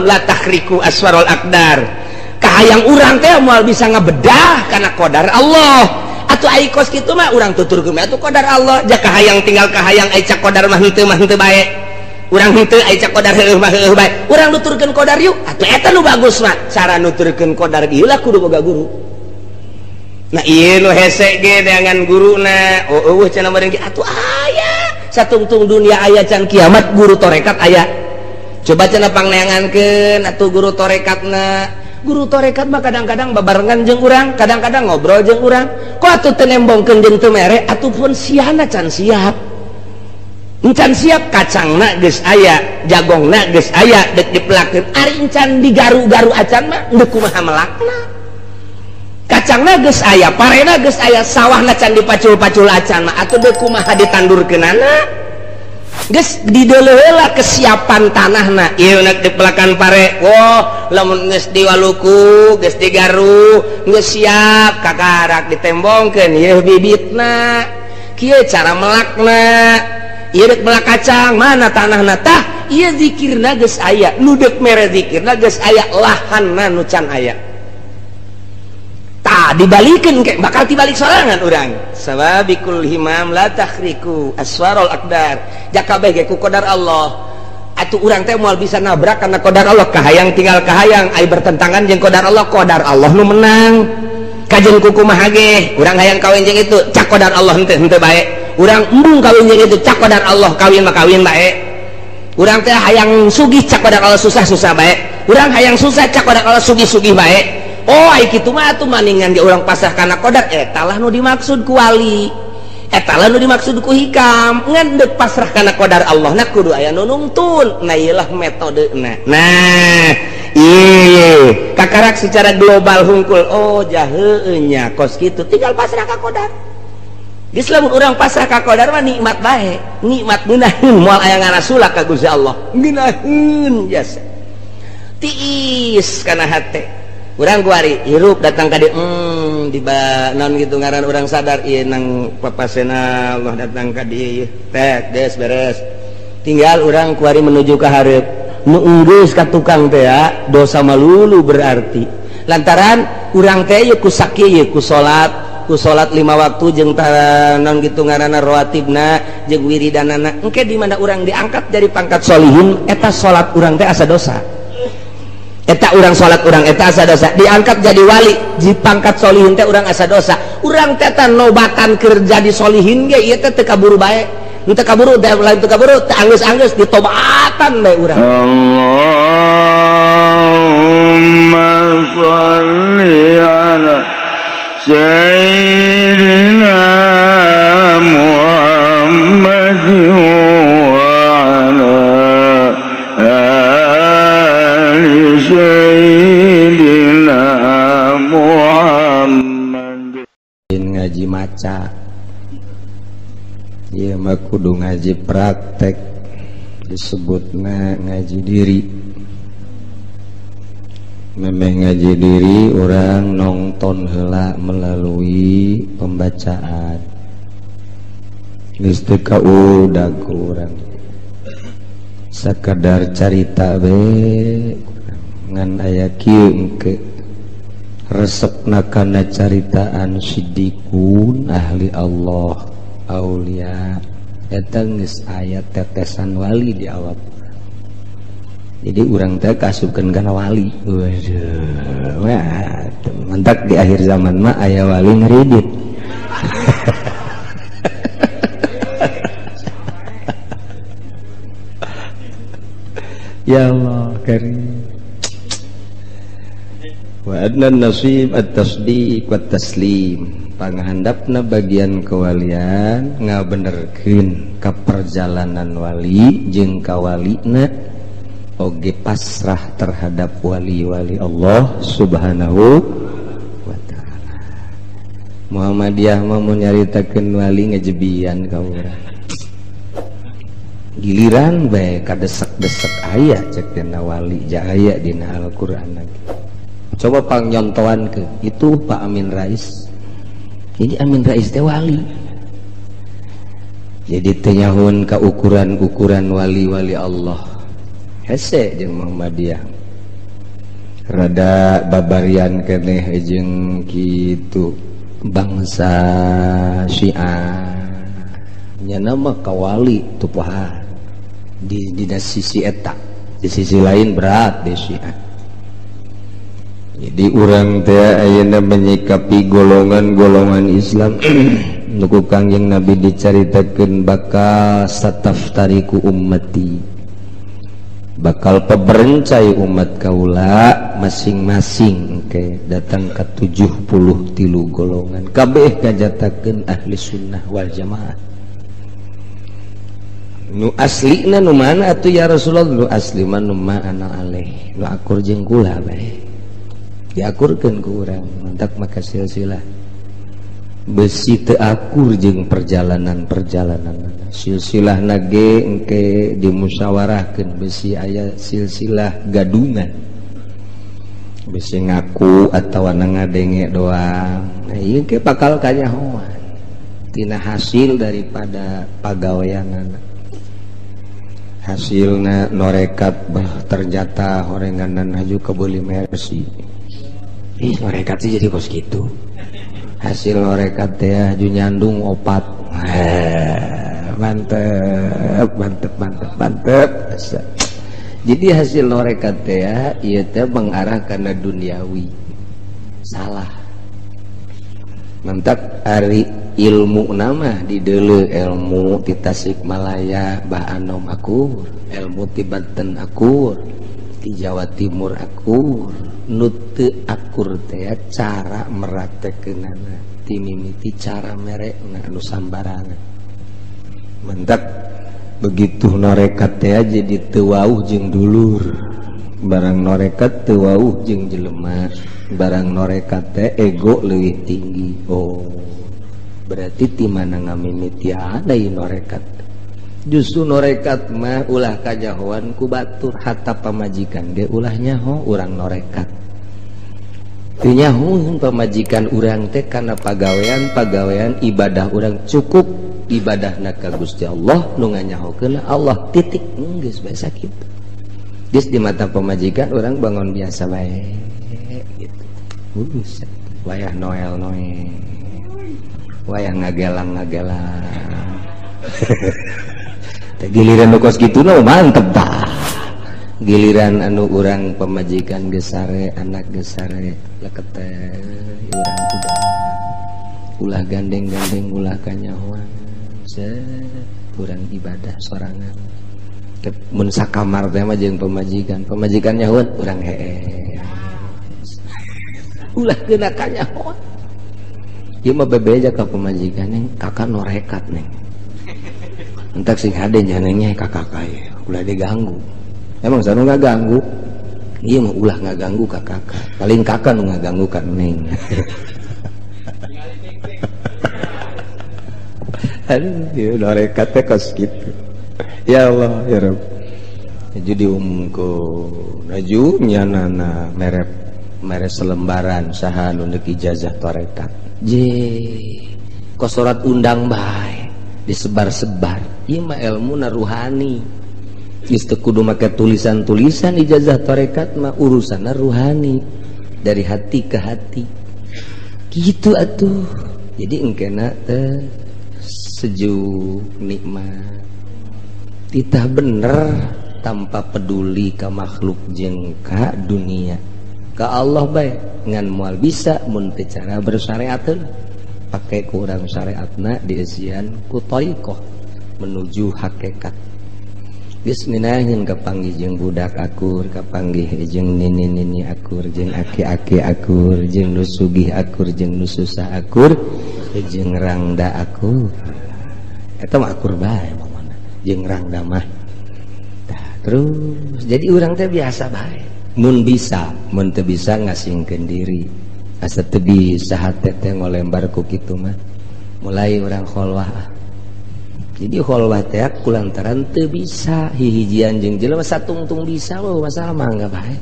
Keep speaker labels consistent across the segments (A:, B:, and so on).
A: La takhriku aswarul aqdar. Kahayang urang teh moal bisa ngabedah kana qadar Allah. Atuh ai kos kitu mah urang tuturkeun atuh qadar Allah. Ja kahayang tinggal kahayang ai cak qadar mah henteu bae. Urang henteu ai cak qadar heueuh mah heueuh bae. Urang nuturkeun qadar yuk. Atuh eta nu bagus mah. Cara nuturkeun qadar ieu lah kudu boga guru. Nah ieu nu hese ge dengan guruna. Oh eueuh cenah meureun ge atuh aya. Satungtung dunia aya can kiamat guru torekat aya. Coba cenah pangneangankeun atuh guru torekatna. Guru torekat mah kadang-kadang babarengan jeung urang, kadang-kadang ngobrol jeung urang. Kok atuh teu nembongkeun jeung teu mere atuh pun siana can siap. Encan siap kacangna geus aya, jagongna geus aya deuk dipelakeun. Ari encan digaru-garu acan mah deuk kumaha melakna. Kacangna geus aya, parena geus aya, sawahna can dipacul-pacul acan mah atuh deuk kumaha ditandurkeunana. Geus dideuleuh kesiapan tanahna. Ieu nek dipelakan pare, wah lamun geus diwaluku, geus digaru, geus siap kakarak ditembongkeun ieu bibitna. Kieu cara melakna. Ieu deuk melak kacang, mana tanahna tah? Ieu zikirna geus aya, nu deuk mere zikirna geus aya, lahanna nu can aya. Tah dibalikeun ke bakal dibalik sorangan urang. Sababikul himam la takhriku aswarul aqdar. Jakabeh ge ku qadar Allah. Atuh urang teh moal bisa nabrak kana qadar Allah. Kahayang tinggal kahayang ai bertentangan jeung qadar Allah, qadar Allah nu menang. Kajeun ku kumaha ge urang hayang kawin jeung itu cak qadar Allah henteu henteu bae. Urang embung kawin jeung itu cak qadar Allah kawin mah kawin bae. Urang teh hayang sugih cak qadar Allah susah-susah bae. Urang hayang susah cak qadar Allah sugih-sugih bae. Oh ai kitu mah atuh maningan ge urang pasrah kana qadar eta lah nu dimaksud ku wali. Eta lah nu dimaksud ku hikam. Ngan deuk pasrah kana qadar Allah na kudu aya nu nungtun. Nah ieu lah metodena. Nah, ieu kakarak secara global hungkul. Oh jaheueuh nya kos kitu tinggal pasrah ka qadar. Geus lamun urang pasrah ka qadar mah nikmat bae. Nikmat ngeunaheun moal aya ngarasulak ka Gusti Allah. Ngeunaheun jasa. Tiis kana hate. Urang kuari hirup datang ka dieu di naon gitu ngaran urang sadar ieu nang papasena Allah datang ka dieu ieu teh geus beres. Tinggal urang kuari menuju ka hareup. Nu enggeus ka tukang teh ya, dosa malulu berarti. Lantaran urang teh ieu ku sakieu ieu ku salat 5 waktu jeung naon gitu ngaranna rawatibna jeung wiridanana. Engke di mana urang diangkat jadi pangkat solihin eta salat urang teh asa dosa. Eta urang salat urang eta asa dosa, diangkat jadi wali di pangkat solihin teh urang asa dosa. Urang teh nobatan keur jadi solihin ge ieu teh teu kaburu bae. Teu kaburu teh lain teu kaburu teh anggeus-anggeus ditobatan bae urang.
B: Allahumma shalli ala sayyidina Muhammad wa ala Sayyidina Muhammad.
A: Ngaji maca ieu mah kudu ngaji praktek, disebutna ngaji diri. Memeh ngaji diri urang nonton heula melalui pembacaan. Geus teu kaudag ku urang sakadar carita we ngan aya kieu engke resepna kana caritaan siddiqun ahli Allah aulia eta geus aya tetesan wali di awak. Jadi urang teh kasupkeun kana wali. Waduh, wah mantak di akhir zaman mah aya wali ngeridit. Ya Allah karim. Wa adna nasib at-tasdiq wa taslim. Panghandapna bagian kewalian ngabenerkeun ka perjalanan wali jeung kawalina oge pasrah terhadap wali-wali Allah Subhanahu wa taala. Muhammadiyah mah mun nyaritakeun wali ngejebian ka urang. Giliran bae kadesek-desek aya cek dina wali jaya dina Al-Qur'an lagi. Coba pang nyontoan ke itu Pak Amin Rais. Ini Amin Rais teh wali. Jadi teu nyahoeun ka ukuran-ukuran wali-wali Allah. Hese jeung Muhammadiyah. Rada babarian keneh jeung kitu bangsa Syiah nya nama kawali tupoha di sisi eta, di sisi lain berat di Syiah. Jadi urang teh ayeuna menyikapi golongan-golongan Islam nu ku Kangjeng Nabi dicaritakeun bakal sataftariku ummati, bakal peberencai umat kaula masing-masing engke datang ke 73 golongan kabeh kajatakeun ahli sunnah wal jamaah. Nu aslina nu mana atuh ya Rasulullah? Nu asli mah nu ma ana aleh, nu akur jeung kula bae diakurkeun ku urang. Mantak maka silsilah besi teu akur jeung perjalanan-perjalanan silsilah nage engke dimusyawarahkeun besi aya silsilah gadungan besi ngaku atawa ngadenge doang. Nah ieu ge bakal kanyahoan tina hasil daripada pagaweanana. Hasilna norekat bah ternyata horenganan haju kebeuli Mercy. Ih norekat sih jadi kos gitu. Hasil norekat teh haju nyandung opat. Mantep mantep mantep mantep. Jadi hasil norekat teh ieu teh mengarah kana duniawi. Salah. Mantap ari ilmu nama di deuleu ilmu ti Tasikmalaya Bah Anom akur, ilmu ti Banten akur, ti Jawa Timur akur. Nu teu akur teh cara meraktekeunana, ti mimiti cara merekna anu sambarangan. Mentak begitu norekat teh jadi teu wauh jeung dulur, barang norekat teu wauh jeung jelema, barang norekat teh ego leuwih tinggi. Oh, berarti ti mana ngamimitian deui norekat? Justru norekat mah ulah kajahoan ku batur, hatta pamajikan ge ulah nyaho urang norekat. Teu nyaho pamajikan urang teh kana pagawean-pagawean ibadah urang cukup ibadahna ka Gusti Allah nu nganyahokeun Allah titik geus bae sakitu. Geus di mata pamajikan urang bangun biasa bae gitu. Buset, wayah noel noel, wayah ngagelang-ngagelang. Teh giliran nu kos kitu nu mantep tah. Giliran anu urang pamajikan geus sare, anak geus sare, leket teh urang udah. Ulah gandeng-gandeng, ulah kanyahoan. Set urang ibadah sorangan. Mun sakamar teh mah jeung pamajikan, pamajikan nyahoan urang heeh. Ulah kena kanyahoan. Ieu mah bebeja ka pamajikan neng, kakak norekat neng. Entak sing hade nyanengnya kakak kaya, ulah diganggu. Emang sana nggak ganggu? Iya mah ulah nggak ganggu kakak. Paling kakak nu nggak ganggu kan neng. Aduh, ya norekat teh kos gitu. Ya Allah, ya Rabb. Jadi umumku, naju nyanana merek mere selembaran saha nu deuk ijazah tarekat. Je, kosorat undang bae disebar-sebar. Ieu mah ilmu ruhani. Geus teu kudu make tulisan-tulisan ijazah tarekat mah urusanna ruhani, dari hati ke hati. Kitu atuh. Jadi engkena teh sejuk nikmat. Titah bener tanpa peduli ka makhluk jeung ka dunia. Ka Allah bae ngan moal bisa mun teu cara bersyariat heula. Pake ku urang syariatna dieusian ku thariqah menuju hakikat. Geus minahin kapanggih jeung budak akur, kapanggih jeung nini-nini akur, jeung aki-aki akur, jeung nu sugih akur, jeung nu susah akur, jeung rangda akur. Eta mah akur bae mamana, jeung rangda mah. Tah terus jadi urang teh biasa bae. Mun bisa, mun teu bisa ngasingkeun diri. Asa teu bisa hate teh ngolembar ku kitu mah. Mulai urang kholwah. Jadi kholwah teh kulantaran teu bisa hihijian jeung jelema satungtung bisa loh masalah mah enggak bae.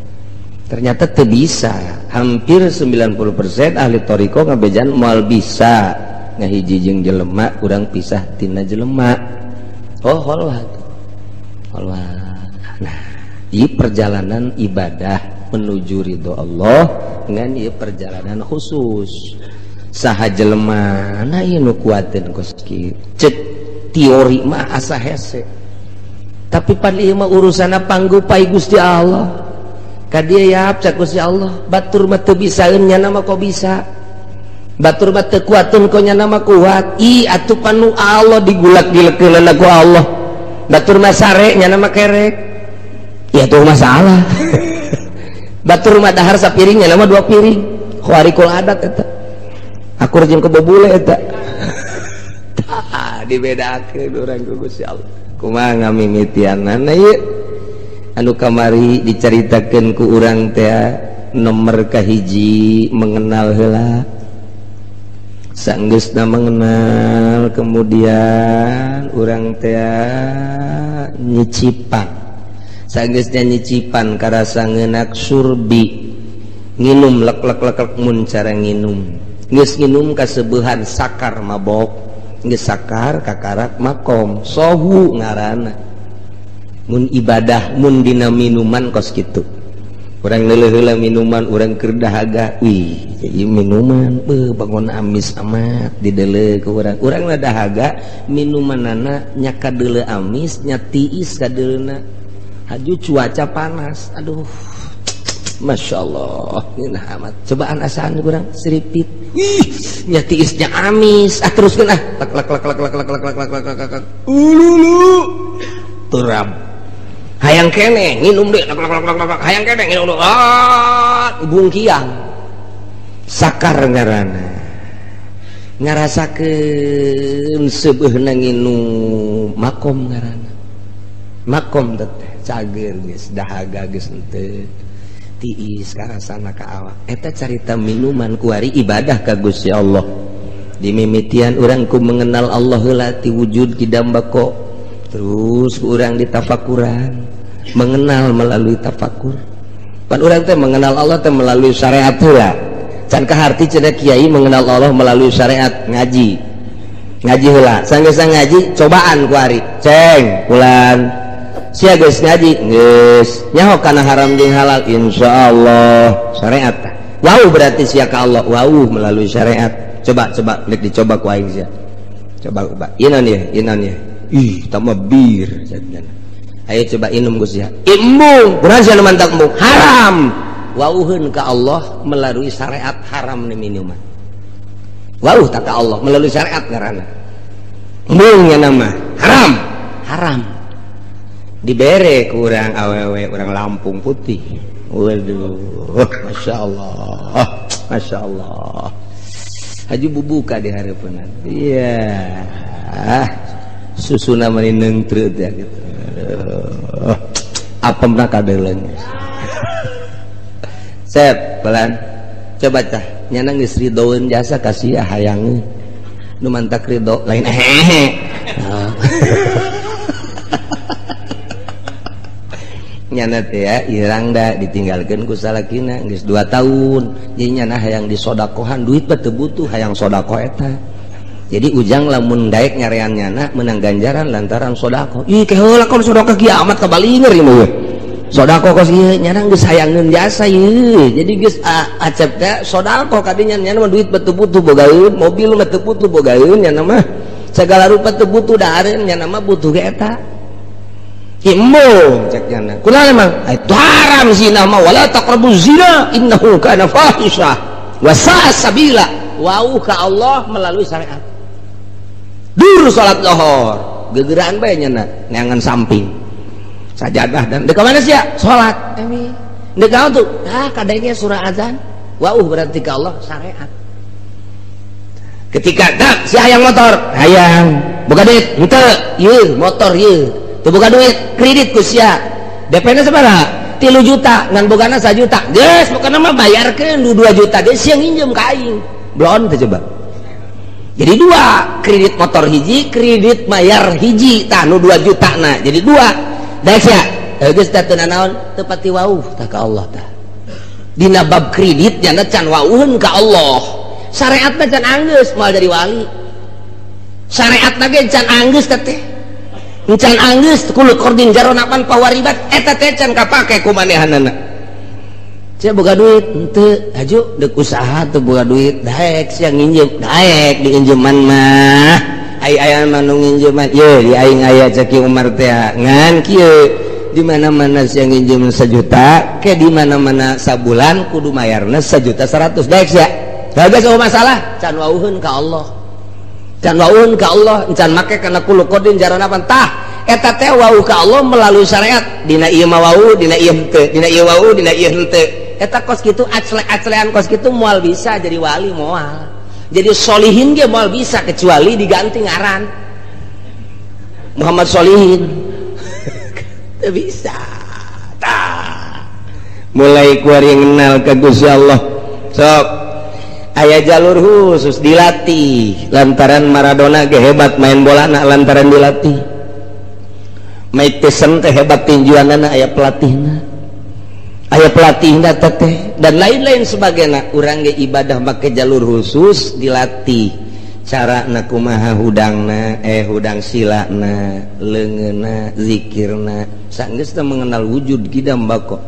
A: Ternyata teu bisa. Hampir 90% ahli thariqah ngabejan moal bisa ngahiji jeung jelema urang pisah tina jelema. Oh kholwah. Kholwah. Nah, Ieu perjalanan ibadah menuju ridho Allah ngan ieu perjalanan khusus. Saha jelema na ieu nu kuateun kos kieu. Cek teori mah asa hese. Tapi pan ieu mah urusanna panggupai Gusti Allah. Ka dieu yap cek Gusti Allah, batur mah teu bisaeun nyana mah kok bisa. Batur mah teu kuateun kok nyana mah kuat. Ih atuh panu Allah digulak-gilekeunana ku Allah. Batur mah sare nyana mah kerek. Ya tuh masalah. Batur mah dahar sapiring nyana mah 2 piring. Khawarikul adat eta. Akur jeung kebobule eta. Tah dibedakeun urang ku Gusti Allah. Kumaha ngamimitianana ieu? Anu kamari dicaritakeun ku urang teh nomor kahiji mengenal heula. Sanggeusna mengenal kemudian urang teh nyicipan. Sanggeusna nyicipan karasa ngeunak surbi. Nginum lek lek lek lek mun cara nginum. Geus nginum kasebeuhan sakar mabok. Geus sakar kakarak makom. Sohu ngaranna. Mun ibadah mun dina minuman kos kitu. Urang leuleuh heula minuman urang keur dahaga. Wih, ieu minuman beuh bangun amis amat dideuleu ku urang. Urang na dahaga minumanana nya kadeuleu amis nya tiis kadeulena. Haju cuaca panas. Aduh. Masya Allah, ini amat. Cobaan asaan kurang seripit. Ih, nya tiisnya amis. Ah teruskeun ah. Lek lek lek lek lek lek lek lek lek lek lek. Ululu. Turam. Hayang keneh nginum deui. Lek lek lek lek. Hayang keneh nginum deui. Ah, bungkiang. Sakar ngaranna. Ngarasakeun seubeuhna nginum makom ngaranna. Makom teh cager geus dahaga geus henteu. Tiis karasana ka awak. Eta carita minuman kuari ibadah ka Gusti Allah. Dimimitian urang ku mengenal Allah heula ti wujud kidam bako. Terus ku urang ditafakuran, mengenal melalui tafakur. Pan urang teh mengenal Allah teh melalui syariat heula. Can kaharti cenah kiai mengenal Allah melalui syariat ngaji. Ngaji heula, sanggeus ngaji cobaan kuari. Ceng, bulan sia geus ngaji geus nyaho kana haram jeung halal insyaallah syariat tah. Wau berarti sia ka Allah wau melalui syariat. Coba coba nek dicoba ku aing sia. Coba coba ieu naon ieu naon ieu. Ih tah mah bir cenah. Ayo coba inum geus sia. Embung kunaon sia nu mantak embung haram. Wauheun ka Allah melalui syariat haram ni minuman. Wau tak ka Allah melalui syariat ngaranna. Embung nya nama haram. Haram. Dibere ku urang awewe urang Lampung putih. Waduh, Masya Allah, Masya Allah. Haji bubuka di hareupeun. Iya. Susuna mani neungtreut ya gitu. Apemna kadeuleung. Sep, pelan. Coba tah, nyana geus ridoeun jasa ka sia hayangeun. Nu mantak ridho lain ehehe. Nyana teh ya irang da ditinggalkeun ku salakina geus 2 tahun. Jadi nyana hayang disodakohan duit mah teu butuh hayang sodakoh eta. Jadi ujang lamun daek nyarean nyana menang ganjaran lantaran sodakoh. Ih ke heula kon sodakoh kiamat kabalinger ieu mah. Sodakoh kos ieu nyana geus hayangeun jasa ieu. Jadi geus acep teh sodakoh kadinya nyana mah duit mah teu butuh bogaeun, mobil mah teu butuh bogaeun nyana mah. Segala rupa teu butuh dahareun nyana mah butuh ge eta. Embung cek nyana. Kunaon emang? Itu haram zina mah wala taqrabu zina innahu kana fahisyah wa sa'a sabila. Wau ka Allah melalui syariat. Dur salat lohor, gegeraan bae nyana neangan samping. Sajadah dan deuk ka mana sia? Salat. Emi. Deuk naon tuh? Ah kadenge surah azan. Wau berarti ka Allah syariat. Ketika tak si hayang motor, hayang. Boga duit, henteu. Ieu motor ieu. Teu boga duit, kredit ku sia. DP-na sabaraha? 3 juta, ngan bogana 1 juta. Geus pokona mah bayarkeun 2 juta geus sia nginjem ka aing. Blon teh coba. Jadi 2, kredit motor hiji, kredit mayar hiji, tah nu 2 juta na. Jadi 2. Daek sia, geus teh teu nanaon, teu pati wauh tah ka Allah tah. Dina bab kredit nyana can wauheun ka Allah. Syariatna can anggeus moal jadi wali. Syariatna ge can anggeus teh. Encan anggeus kullu qardin jaronapan pawaribat eta teh can kapake ku manehanana. Sia boga duit henteu, haju deuk usaha teu boga duit, daek sia nginjem, daek diinjeman mah. Ai aya mah nu nginjeman, ye di aing aya cek Ki Umar teh ngan kieu di mana-mana sia nginjem 1 juta, ke di mana-mana sabulan kudu mayarna 1.100.000 daek sia. Geus eueuh masalah, can wauheun ka Allah. Can wauheun ka Allah, can make kana kullu qadin jaranapan tah eta teh wau ka Allah melalui syariat dina ieu mah wau dina ieu henteu dina ieu wau dina ieu henteu eta kos kitu acle-aclean kos kitu moal bisa jadi wali moal jadi solihin ge moal bisa kecuali diganti ngaran Muhammad Solihin teu bisa tah mulai kuari ngenal ka Gusti Allah sok aya jalur khusus dilatih lantaran Maradona ge hebat main bola na lantaran dilatih Mike Tyson teh hebat tinjuanana aya pelatihna teh dan lain-lain sebagainya urang ge ibadah make jalur khusus dilatih cara na kumaha hudangna hudang silana leungeunna zikirna sanggeus teh mengenal wujud kidam bako.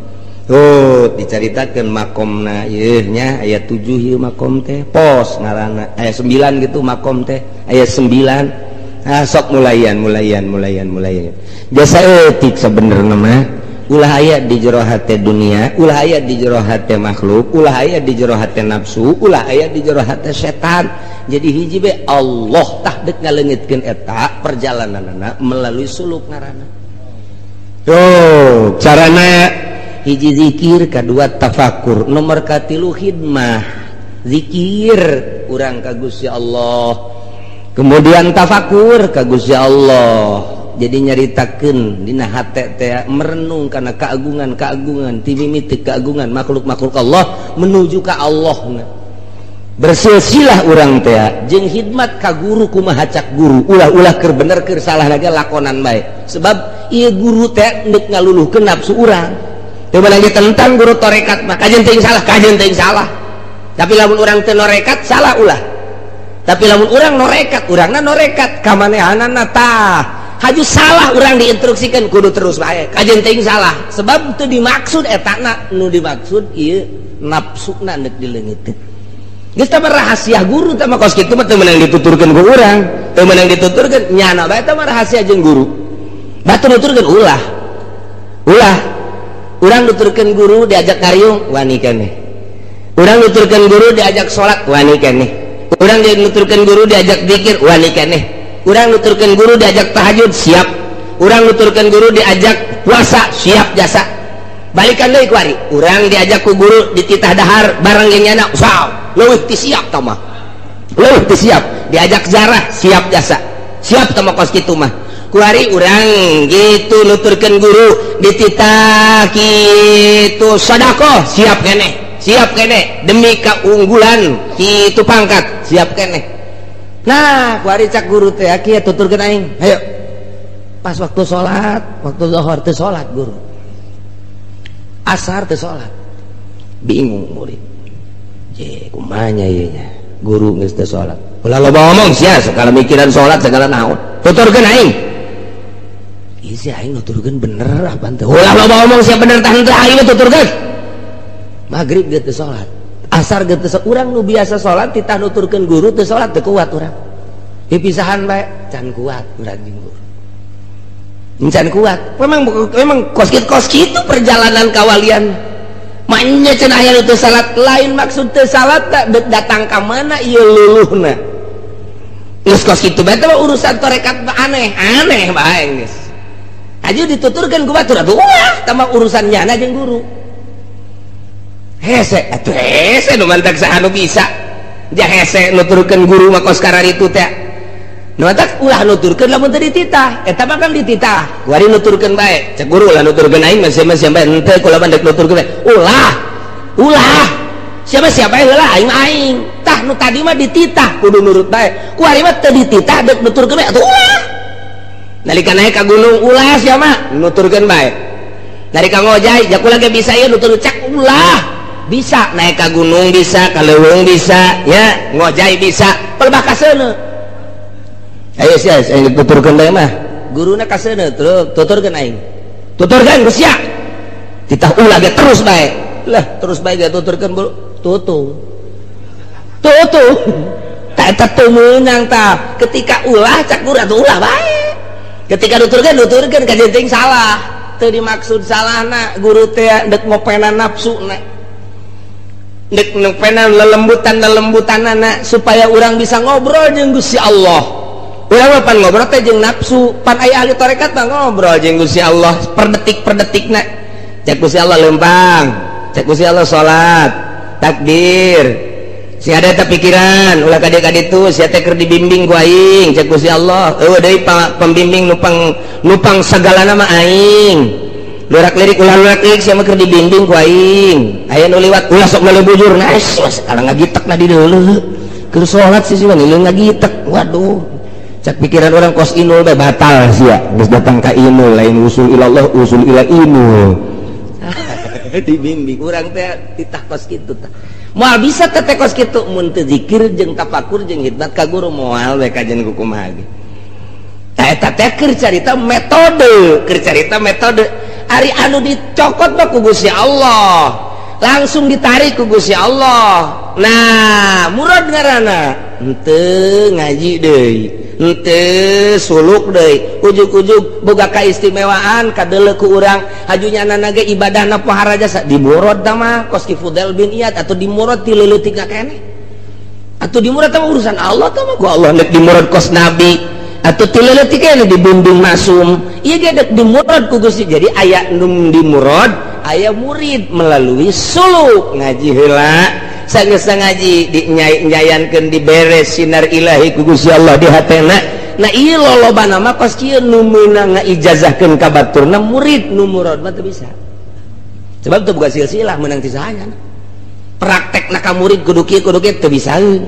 A: Oh, dicaritakeun makomna yeuh nya aya 7 ieu makom teh pos ngaranna aya 9 gitu makom teh aya 9. Ah sok mulayan jasa etik sabenerna mah ulah aya di jero hate dunia, ulah aya di jero hate makhluk, ulah aya di jero hate nafsu, ulah aya di jero hate setan. Jadi hiji be Allah tah deuk ngaleungitkeun eta perjalananna melalui suluk ngaranna. Yo, carana hiji zikir, kedua tafakur, nomor katilu khidmah. Zikir urang ka Gusti Allah, kemudian tafakur ka Gusti Allah. Jadi nyaritakeun dina hate teh merenung kana keagungan-keagungan ti mimiti keagungan makhluk-makhluk Allah menuju ka Allah. Bersilsilah urang teh jeung khidmat ka guru kumaha cak guru, ulah-ulah keur bener keur salah lagi lakonan bae. Sebab ieu guru teh deuk ngaluluhkeun nafsu urang. Coba lagi tentang guru torekat mah kajen teuing salah, kajen teuing salah. Tapi lamun urang teu norekat salah ulah. Tapi lamun urang norekat, urangna norekat kamanehanana tah. Haju salah urang diinstruksikan kudu terus bae. Kajen teuing salah. Sebab teu dimaksud etana nu dimaksud ieu nafsuna deuk dileungiteun. Geus tah rahasia guru tah mah kos kitu mah teu meunang dituturkeun ku urang, teu meunang dituturkeun nyana bae tah mah rahasia jeung guru. Batur nuturkeun ulah. Ulah urang nuturkeun guru diajak ngariung wani keneh. Urang nuturkeun guru diajak salat wani keneh. Urang nuturkeun guru diajak zikir wani keneh. Urang nuturkeun guru diajak tahajud siap. Urang nuturkeun guru diajak puasa siap jasa. Balikan deui kuari. Urang diajak ku guru dititah dahar bareng jeung nyana wow, leuwih ti siap tah mah. Leuwih ti siap. Diajak zarah siap jasa. Siap tah mah kos kitu mah. Kuari urang gitu nuturkeun guru dititah kitu sedekah siap keneh, siap keneh demi keunggulan kitu pangkat siap keneh. Nah kuari cak guru teh kieu tuturkeun aing, hayo pas waktu salat, waktu zuhur teu salat guru, asar teu salat, bingung murid, je kumaha nya ieu nya guru geus teu salat, ulah loba omong sia segala mikiran salat segala naon, tuturkeun aing. Isi aing nuturkeun bener apa teu? Ulah loba omong sia bener tah henteu aing tuturkeun. Magrib ge teu salat, asar ge teu salat. Urang nu biasa salat titah nuturkeun guru teu salat teu kuat urang. Dipisahan bae can kuat urang jeung guru. Can kuat. Memang kos kitu perjalanan kawalian. Maknya cenah aya nu teu salat lain maksud teu salat deuk datang ka mana ieu luluhna. Geus kos kitu bae teh urusan tarekat aneh, aneh bae geus. Aja dituturkan ku batur atuh ulah tambah urusan nyana jeung guru. Hese atuh hese nu mantak saha nu bisa. Ja hese nuturkeun guru mah kos kararitu teh. Nu mantak ulah nuturkeun lamun teu dititah, eta mah kan dititah. Kuari nuturkeun bae, cek guru ulah nuturkeun aing mah sia-sia bae henteu kula mah deuk nuturkeun bae. Ulah. Ulah. Siapa-siapa heula aing mah aing. Tah nu tadi mah dititah kudu nurut bae. Kuari mah teu dititah deuk nuturkeun bae atuh ulah. Nalika naik ka gunung ulah sia mah nuturkeun bae. Nalika ngojay ja kula ge bisa ieu nutur cak ulah. Bisa naik ka gunung bisa, ka leuweung bisa, ya ngojay bisa, pelebah ka seuneu. Ayo sia aing tuturkeun bae mah. Guruna kaseuneu tuturkeun aing. Tuturkeun geus sia. Titah ulah ge terus bae. Lah terus bae ge tuturkeun tutur. Tutur. Tak eta teu meunang tah. Ketika ulah cak guru atuh ulah bae. Ketika nuturkeun nuturkeun kajenting salah. Teu dimaksud salahna guru teh dek ngopenan nafsuna. Dek ngopenan lelembutan-lelembutanana supaya urang bisa ngobrol jeung Gusti Allah. Urang mah pan ngobrol teh jeung nafsu, pan aya ahli tarekat mah ngobrol jeung Gusti Allah per detik per detikna. Cek Gusti Allah lempang, cek Gusti Allah salat, takbir. Si ada teh pikiran, ulah ka dieu sia teh keur dibimbing ku aing, cek Gusti Allah. Eueuh deui pembimbing nupang sagalana mah aing. Lurak lirik ulah lurak lirik sia mah keur dibimbing ku aing. Aya nu liwat ulah sok meuli bujur, nah sekarang ngagitek na di deuleu. Keur salat sih mah ngagitek. Waduh. Cek pikiran orang kos inul bae batal sia. Geus datang ka inul lain usul ilallah usul ila inul. Dibimbing urang teh titah kos kitu tah. Moal bisa teh kos kitu mun teu zikir jeung tafakur jeung khidmat ka guru moal we kajen kumaha ge. Tah eta teh keur carita metode, keur carita metode. Ari anu dicokot mah ku Gusti Allah. Langsung ditarik ku Gusti Allah. Nah, murad ngaranna henteu ngaji deui, henteu suluk deui, ujug-ujug boga kaistimewaan kadeuleu ku urang hajunya nana ge ibadahna pohara jasa dimurad tah mah kos Ki Fudail bin Iyad atau dimurad ti leuletik keneh. Atau dimurad tah urusan Allah tah mah ku Allah nek dimurad kos nabi atau ti leuletik keneh dibimbing masum. Ieu ge dek dimurad ku Gusti. Jadi aya nu dimurad, aya murid melalui suluk ngaji heula. Sanggeus ngaji dinyayankeun diberes sinar ilahi ku Gusti Allah di hatena. Nah ieu lolobana mah kos kieu nu meunang ngaijazahkeun ka baturna murid nu murad mah teu bisa. Sebab teu boga silsilah meunang ti saha. Praktekna ka murid kudu kieu teu bisaeun.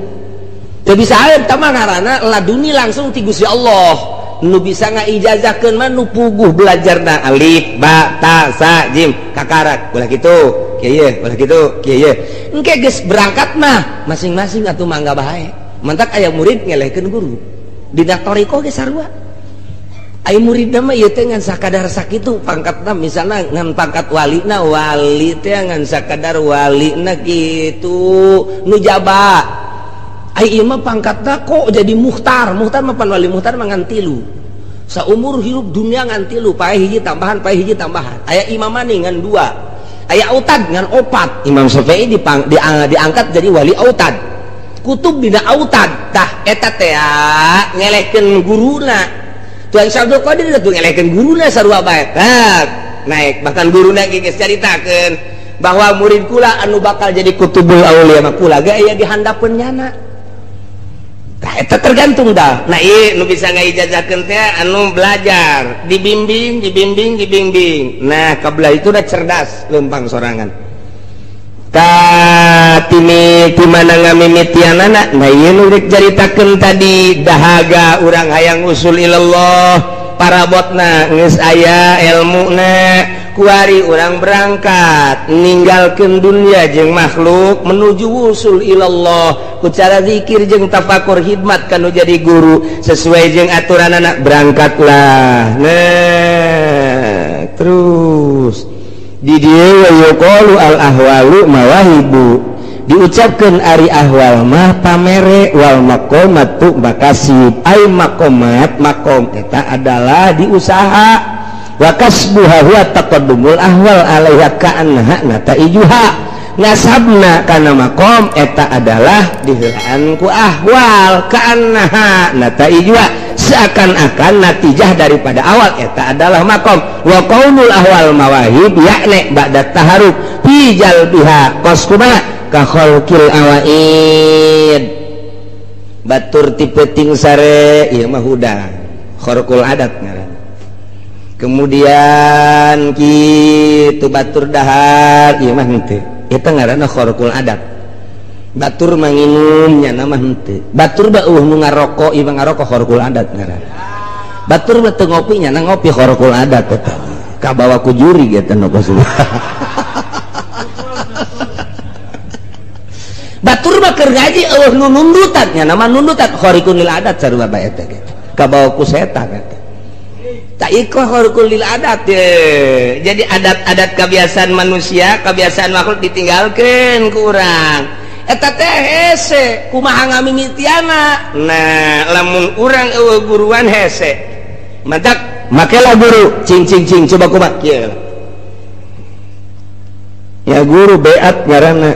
A: Teu bisaeun tah mah ngaranna laduni langsung ti Gusti Allah. Nu bisa ngaijazahkeun mah nu puguh belajarna alif ba ta sa jim kakarak ulah kitu kieu ulah kitu kieu. Engke geus berangkat mah masing-masing atuh mangga bae. Mantak aya murid ngelehkeun guru. Dina thariqah ge sarua. Aya muridna mah ieu teh ngan sakadar sakitu pangkatna misalna ngan pangkat walina wali teh ngan sakadar walina kitu nu jaba. Ai ieu mah pangkatna kok jadi muhtar. Muhtar mah pan wali muhtar mah ngan tilu. Saumur hirup dunia ngan tilu, pae hiji tambahan, pae hiji tambahan. Aya imam mani ngan dua. Aya autad ngan opat. Imam Syafi'i diangkat jadi wali autad. Kutub dina autad. Tah eta teh ngelehkeun guruna. Tuan Syekh Abdul Qadir teh ngelehkeun guruna sarua bae. Tah naik bahkan guruna ge geus caritakeun bahwa murid kula anu bakal jadi kutubul aulia mah kula ge aya di handapeun nyana. Tah eta tergantung dah. Nah ieu nu bisa ngaijazahkeun teh anu belajar, dibimbing, dibimbing, dibimbing. Nah, kabelah itu udah cerdas lempang sorangan. Ka timi ti mana ngamimitianana? Nah ieu nu rek caritakeun tadi dahaga urang hayang usul ilallah, parabotna geus aya elmuna, kuari urang berangkat ninggalkeun dunia jeung makhluk menuju usul ilallah. Ku cara zikir jeung tafakur khidmat kanu jadi guru sesuai jeung aturan anak berangkatlah. Nah terus di dieu yuqalu al ahwalu mawahibu diucapkeun ari ahwal mah pamere wal maqamatu makasib ai maqamat maqam eta adalah diusaha wa kasbuha huwa taqaddumul ahwal alaiha ka'annaha nataijuha nasabna kana maqam eta adalah diheulaan ku ahwal ka'annaha nataijuha seakan-akan natijah daripada awal eta adalah maqam wa qaulul ahwal mawahib yakni ba'da taharuf fi jalbiha kos kumaha ka khalqil awaid batur ti peuting sare ieu mah hudang kharqul adat ngaranna. Kemudian kitu batur dahar ieu mah henteu eta ngaranna kharqul adat. Batur manginum nya mah henteu. Batur ba eueuh nu ngaroko ieu mah ngaroko kharqul adat ngaranna. Batur mah teu ngopi nya ngopi kharqul adat eta. Kabawa ku juri eta nu kos. Batur mah keur ngaji eueuh nu nundutan nya mah nundutan kharqul adat sarua bae eta ge. Kabawa ku setan eta. Tak ikoh khariqul lil adat ye. Jadi adat-adat kebiasaan manusia, kebiasaan makhluk ditinggalkan ku urang. Eta teh hese, kumaha ngamimitiana. Nah, lamun urang eueuh guruan hese. Mantak makelah guru, cing cing cing coba kumaha kieu. Ya guru beat ngaranna.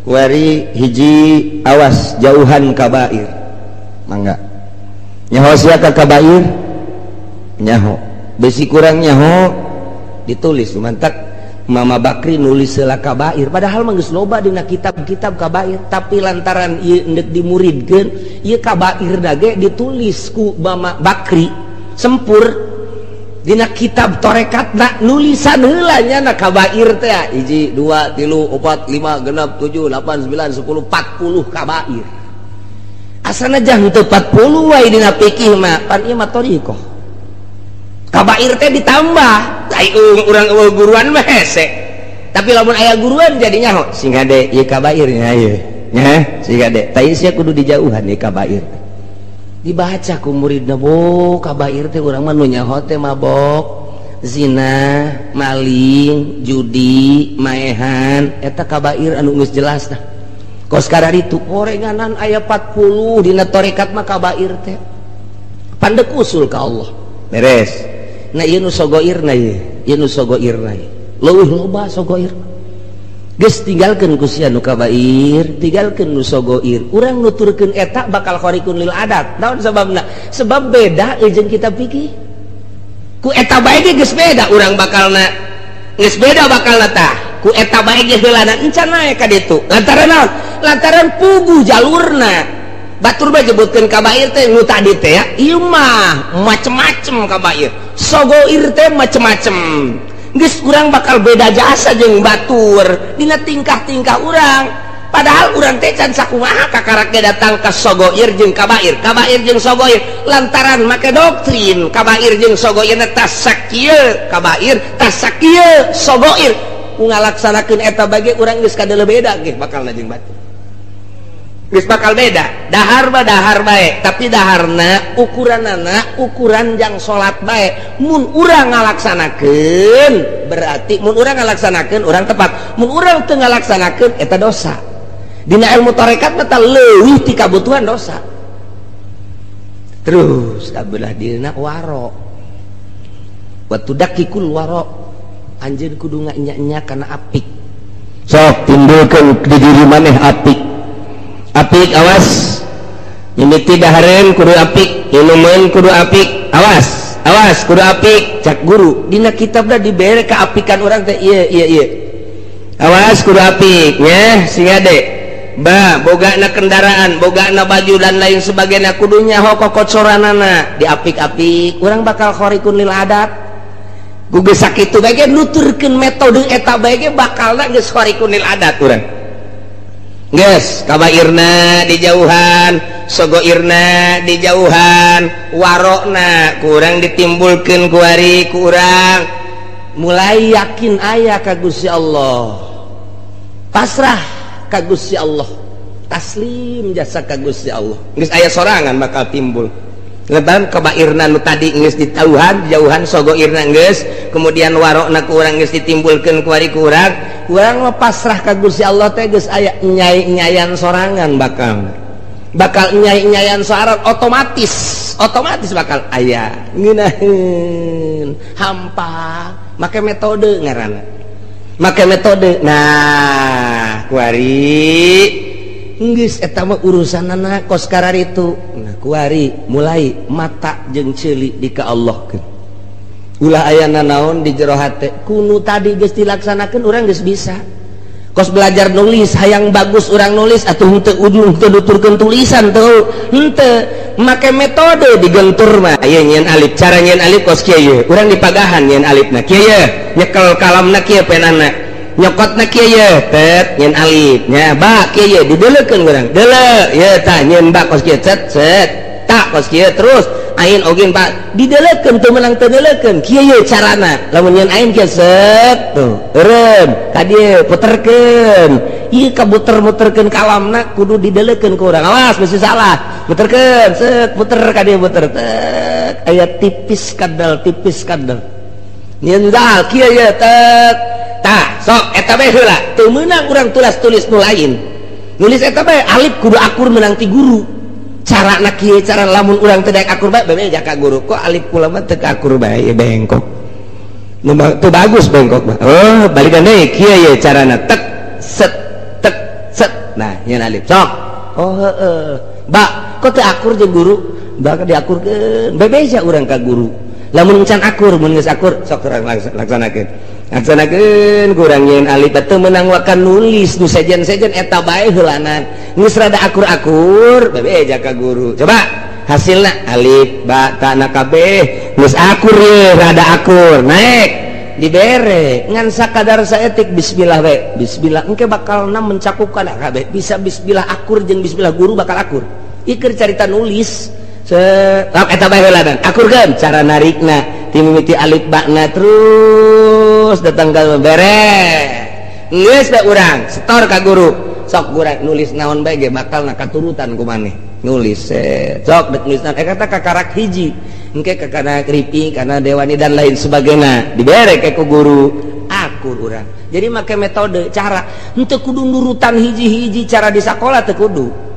A: Wari hiji awas jauhan kabair. Mangga. Nyaho sia ka kabair? Nyaho besi kurang nyaho ditulis mantak Mama Bakri nulis heula kabair padahal mah geus loba dina kitab-kitab kabair tapi lantaran ieu endek dimuridkeun ieu kabair dage ditulis ku Mama Bakri sempur dina kitab torekatna nulisan heula nya na kabair teh 1 2 3 4 5 6 7 8 9 10 40 kabair asana jang teu 40 wae dina fikih mah pan ieu mah thariqah kabair teh ditambah ai urang eueuh guruan mah hese tapi lamun aya guruan jadi nyaho sing hade ieu kabair nya ieu nya sing hade tah sia kudu dijauhan ieu kabair dibaca ku muridna bo kabair teh urang mah nu nyaho teh mabok zina maling judi maehan eta kabair anu geus jelas tah kos kararitu gorenganan aya 40 dina tarekat mah kabair teh pandek usul ka Allah beres. Nah ieu nu sogoirna ieu, ieu nu sogoirna ieu. Leuwih loba sogoir. Geus tinggalkeun ku sia nu kabair, tinggalkeun nu sogoir. Urang nuturkeun eta bakal khariqun lil adat. Naon sababna? Sebab beda jeung kitab fikih. Ku eta bae ge geus beda urang bakalna. Geus beda bakalna tah. Ku eta bae ge heulana encan naek ka ditu. Lantaran naon? Lantaran puguh jalurna. Batur bae nyebutkeun kabair teh nu tadi teh ya, ieu mah macem-macem kabair. Sogoir teh macem-macem. Geus urang bakal beda jasa jeung batur dina tingkah-tingkah urang. Padahal urang teh can sakumaha kakarak ge datang ka sogoir jeung kabair, kabair jeung sogoir lantaran make doktrin kabair jeung sogoirna tasakieu kabair, tasakieu sogoir. Ku ngalaksanakeun eta bage urang geus kadeuleu beda ge bakalna jeung batur. Geus bakal beda, dahar mah dahar bae, tapi daharna ukuranana ukuran jang salat bae. Mun urang ngalaksanakeun berarti mun urang ngalaksanakeun urang tepat, mun urang teu ngalaksanakeun eta dosa. Dina ilmu tarekat mah leuwih ti kabutuhan dosa. Terus kabelah dina waro. Wa tudakikul waro, anjeun kudu nganya-nya kana apik. Sok timbulkeun di diri maneh apik. Apik awas mimiti dahareun kudu apik, inumeun kudu apik, awas awas kudu apik cak guru dina kitabna dibere kaapikan urang teh ieu ieu ieu awas kudu apik nya sing ade ba bogana kendaraan bogana baju dan lain sebagainya kudu nyaho kokocoranana diapik-apik urang bakal khariqun lil adat gugeus sakitu bae ge nuturkeun metode eta bae ge bakalna geus khariqun lil adat urang. Geus kabairna dijauhan, sogoirna dijauhan, warokna kurang ditimbulkeun kuari kurang. Mulai yakin aya ka Gusti Allah. Pasrah ka Gusti Allah. Taslim jasa ka Gusti Allah. Geus aya sorangan bakal timbul. Leban kabairna nu tadi geus ditauhan, dijauhan sogoirna geus, kemudian warokna kurang geus ditimbulkeun kuari kurang. Urang mah pasrah ka Gusti Allah teh geus aya nyai-nyayan sorangan bakal. Bakal nyai-nyayan sorangan otomatis, otomatis bakal aya ngeunaheun, hampa, make metode ngaranna. Make metode. Nah, kuari geus eta mah urusanana kos kararitu. Nah, kuari mulai mata jeung ceuli di ka Allahkeun. Ulah ayana naon di jero hate kunu tadi geus dilaksanakeun urang geus bisa kos belajar nulis hayang bagus urang nulis atuh henteu ujung teu nuturkeun tulisan teu henteu make metode digentur mah ieu nyieun alif cara nyieun alif kos kieu ye urang dipagahan nyieun alifna kieu ye nyekel kalamna kieu penana nyokotna kieu ye tet nyieun alif nya ba kieu ye dideleukeun urang deuleu ye tah nyieun ba kos kieu cet cet tak kos kieu terus ain ogin pak didelekeun teu meunang teu deleukeun kieu ye carana lamun nyeun ain kieu set tuh eureun ka dieu puterkeun ieu kabuter-muterkeun kalamna kudu didelekeun ku urang awas mesti salah muterkeun set puter ka dieu muter tet Aya tipis kadal tipis kadal. Nyeun dal kieu ye tek. Tah, sok eta bae heula. Teu meunang urang tulis-tulis nu lain. Nulis eta bae alif kudu akur meunang ti guru. Carana kieu cara lamun urang teu daek akur bae bebeja ka guru. Kok alif kula mah teu akur bae bengkok. Nu teu bagus bengkok mah. Oh, balikan deui kieu ye carana tek set tek set. Nah, nyeun alif. Sok. Oh heeh. Ba, kok teu akur jeung guru? Ba diakurkeun. Bebeja urang ka guru. Lamun can akur, mun geus akur sok urang laksanakeun. Laksanakeun kurang nyeun alif teu meunang wakan nulis nu sejen-sejen eta bae heulanan. Geus rada akur-akur bebeja ka guru. Coba hasilna alif ba ta na kabeh geus akur ye rada akur naik dibere ngan sakadar saetik bismillah bae. Bismillah engke bakalna mencakup kana kabeh. Bisa bismillah akur jeung bismillah guru bakal akur. Ieu carita nulis sok eta bae heulanan. Akurkeun cara narikna ti mimiti alif ba na terus datang ka beres. Geus bae urang setor ka guru. Sok urang nulis naon bae ge bakalna katurutan ku maneh. Nulis sok dek nulis naon eta kakarak hiji. Engke kakana kripi kana dewani dan lain sebagainya. Dibere ke ku guru akur urang. Jadi make metode cara henteu kudu nurutan hiji-hiji cara di sakola teu kudu.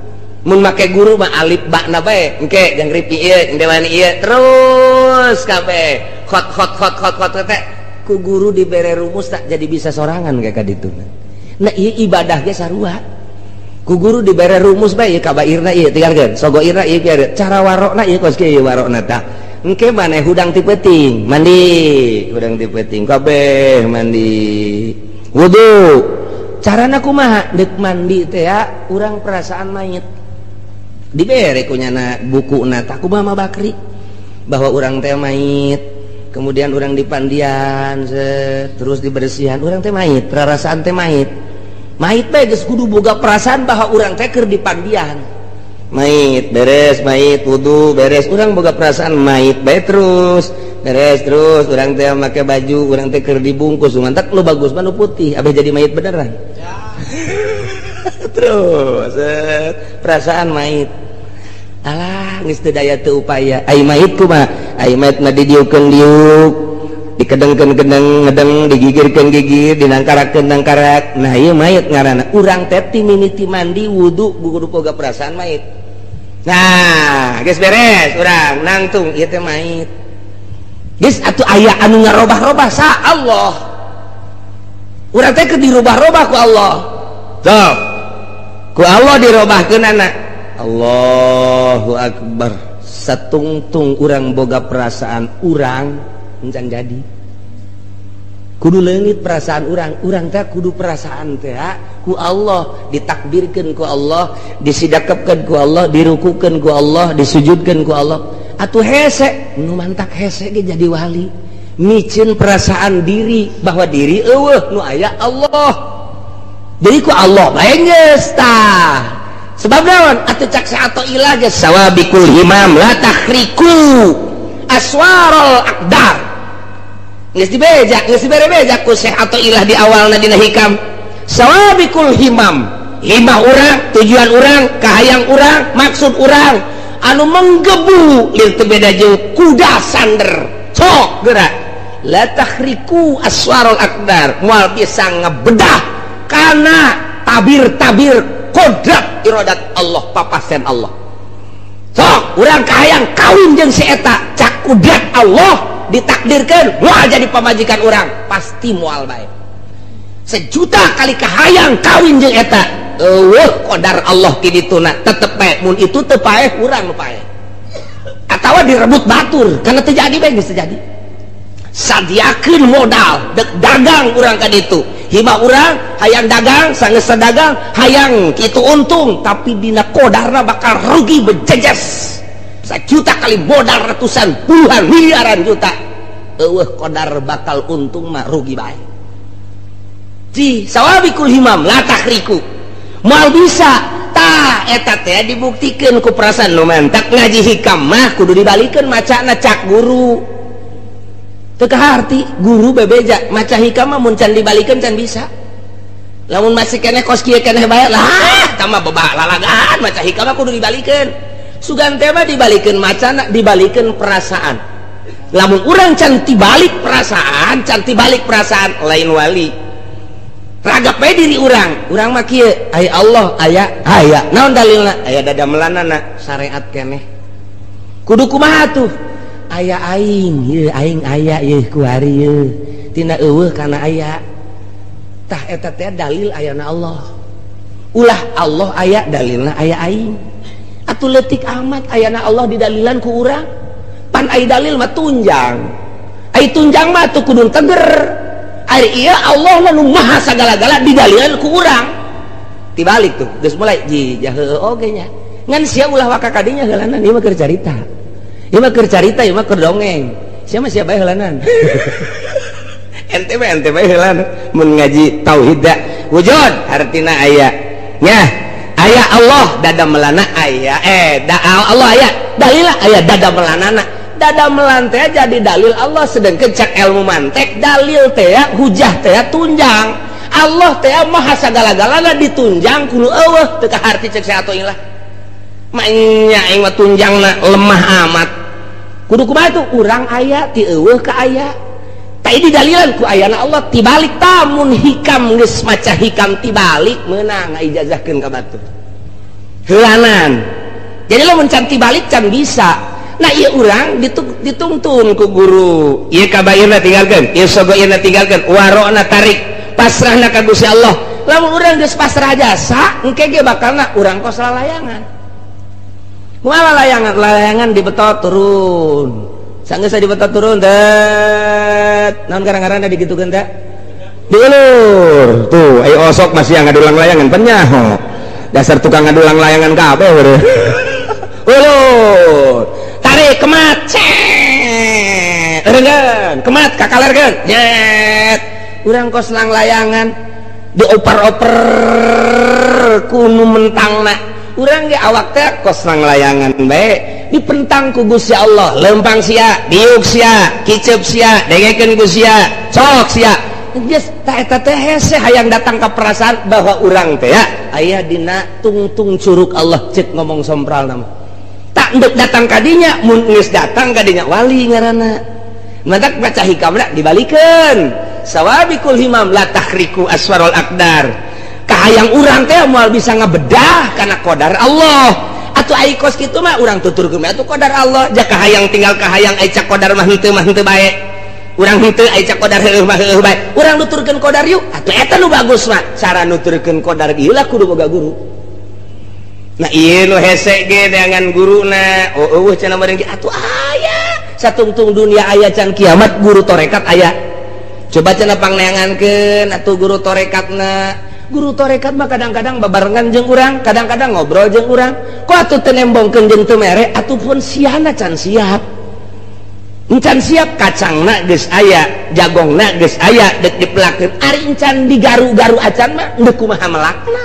A: Mun make guru mah alif ba na bae engke jeung ripi ieu dewani ieu terus kabeh khot khot khot khot khot teh ku guru dibere rumus tak jadi bisa sorangan kayak kaditu. Nah ieu ibadah ge sarua ku guru dibere rumus bae ieu kabairna ieu tinggalkeun sogoirna ieu kieu cara warokna ieu kos kieu warokna tah engke maneh hudang ti peuting mandi hudang ti peuting kabeh mandi wudu carana kumaha deuk mandi teh ya urang perasaan mayit dibere ku nyana bukuna tah kumaha Bakri bahwa urang teh mayit kemudian urang dipandian terus dibersihan urang teh mayit perasaan teh mayit mayit bae geus kudu boga perasaan bahwa urang teh keur dipandian mayit beres mayit wudu beres urang boga perasaan mayit bae terus beres terus urang teh make baju urang teh keur dibungkus mantak lu bagus mah nu putih abeh jadi mayit beneran ya. Terus perasaan mayit alah geus teu daya teu upaya ai mayit kumaha ai mayit mah didiukeun diuk dikedengkeun kedeng ngedeng digigirkeun gigir dinangkarakeun nangkarak nah ieu mayit ngaranna urang teh ti mimiti mandi wudu kudu boga perasaan mayit nah geus beres urang nangtung ieu teh mayit geus atuh aya anu ngarobah-robah sa Allah urang teh keur dirobah-robah ku Allah sok ku Allah dirobahkeun anak Allahu Akbar satungtung urang boga perasaan urang encan jadi kudu leungit perasaan urang urang teh kudu perasaan teh ku Allah ditakbirkeun ku Allah disidakepkeun ku Allah dirukukeun ku Allah disujudkeun ku Allah atuh hese nu mantak hese ge jadi wali miceun perasaan diri bahwa diri eueuh nu aya Allah jadi ku Allah bae geus tah sebab naon atuh cak atau ilah geus sawabikul himam la takhriku aswarul aqdar geus dibeja geus dibere beja ku Syekh atau ilah di awalna dina hikam sawabikul himam himah urang tujuan urang kahayang urang maksud urang anu menggebu lir teu beda jeung kuda sander sok gerak la takhriku aswarul aqdar moal bisa ngebedah kana tabir-tabir kodrat iradat Allah papasen Allah sok urang kahayang kawin jeung si eta cak kudrat Allah ditakdirkeun moal jadi pamajikan urang pasti moal bae sejuta kali kahayang kawin jeung eta eueuh qadar Allah ti dituna tetep bae mun itu teu paeh urang nu paeh atawa direbut batur karena teu jadi bae geus teu jadi sadiakeun modal dek dagang urang ka ditu hibah urang hayang dagang sanggeus dagang hayang kitu untung tapi dina kodarna bakal rugi bejejes sejuta kali modal ratusan puluhan miliaran juta eueuh kodar bakal untung mah rugi bae ci sawabikul himam la takhriku moal bisa tah eta teh dibuktikeun ku perasaan nu mantak ngaji hikam mah kudu dibalikeun macana cak guru teu kaharti guru bebeja maca hikam mah mun can dibalikeun can bisa lamun masih keneh kos kieu keneh bae lah tah mah bebah lalagaan maca hikam mah kudu dibalikeun Sugan teh mah dibalikeun macana, dibalikeun perasaan. Lamun urang can tibalik perasaan, can tibalik perasaan lain wali. Ragap bae diri urang, urang mah kieu, aya Allah, aya aya. Naon dalilna? Aya dadamelanana syariat keneh. Kudu kumaha tuh? Aya aing, ieu aing aya ieu kuari ieu. Tina eueuh kana aya. Tah eta teh dalil ayana Allah. Ulah Allah aya dalilna aya aing. Atuh leutik amat ayana Allah didalilan ku urang. Pan ai dalil mah tunjang. Ai tunjang mah atuh kudu teger. Ari ieu Allah nu maha sagala-gala didalilan ku urang. Tibalik tuh, geus mulai ji heueuh oge nya. Ngan sia ulah waka kadinya heulanan ieu mah keur carita. Ieu mah keur carita, ieu mah keur dongeng. Sia mah sia bae heulanan. Ente bae heulanan mun ngaji tauhid da. Wujud artina aya. Nya, aya Allah dada melana aya da Allah aya dalil aya dada melanana. Dada melan teh jadi dalil Allah, sedangkan cak ilmu mantek dalil teh hujah teh tunjang. Allah teh maha sagala-galana ditunjang kudu eueuh teu kaharti cek saya atuh ilah. Maenya aing mah tunjangna lemah amat. Kudu kumaha tuh urang aya ti eueuh ka aya. Tai didalilan ku ayana Allah tibalik tamun hikam geus maca hikam tibalik meunang ngaijazahkeun ka batur. Heulanan. Jadi lamun can tibalik can bisa. Nah ieu urang ditungtun ku guru. Ieu kabairna tinggalkeun, ieu sogoirna tinggalkeun, warokna tarik, pasrahna ka Gusti Allah. Lamun urang geus pasrah jasa, engke ge bakalna urang kos lalayangan. Kumaha lalayangan? Lalayangan dibetot turun. Sanggeus dibetot turun det. Naon garang-garana digitukeun teh?
C: Diulur. Tuh, ayo osok masih yang ngadulang layangan penyaho. Dasar tukang ngadulang layangan kabeh heureun.
A: Ulur. Tarik kemat. Cet. Eureungeun, kemat kakalerkeun. Nyet. Urang kos lang layangan dioper-oper ku nu mentangna. Urang ge awak teh kos lang layangan bae dipentang ku Gusti Allah, lempang sia, diuk sia, kiceup sia, dengekeun ku sia, cok sia. Geus tah eta teh hese hayang datang ka perasaan bahwa urang teh ya aya dina tungtung curug Allah cek ngomong sompral nama. Tak ndek datang ka dinya, mun geus datang ka dinya wali ngaranna. Matak baca hikamna dibalikeun. Sawabikul himam la tahriku aswarul aqdar. Kahayang urang teh moal bisa ngabedah kana qadar Allah. Atuh ai kos kitu mah urang tuturkeun bae atuh qadar Allah. Ja kahayang tinggal kahayang ai cak qadar mah henteu bae. Urang henteu ai cak qadar heueuh mah heueuh bae. Urang nuturkeun qadar yuk atuh eta nu bagus mah. Cara nuturkeun qadar ieu lah kudu boga guru. Nah ieu nu hese ge dengan guruna. Oh eueuh cenah meureun ge atuh aya satungtung dunia aya can kiamat guru torekat aya. Coba cenah pangneangankeun atuh guru torekatna. Guru torekat mah kadang-kadang babarengan jeung urang, kadang-kadang ngobrol jeung urang. Kok atuh teu nembongkeun jeung teu mere, atuh pun siana can siap. Encan siap kacangna geus aya, jagongna geus aya deuk dipelakeun. Ari encan digaru-garu acan mah deuk kumaha melakna.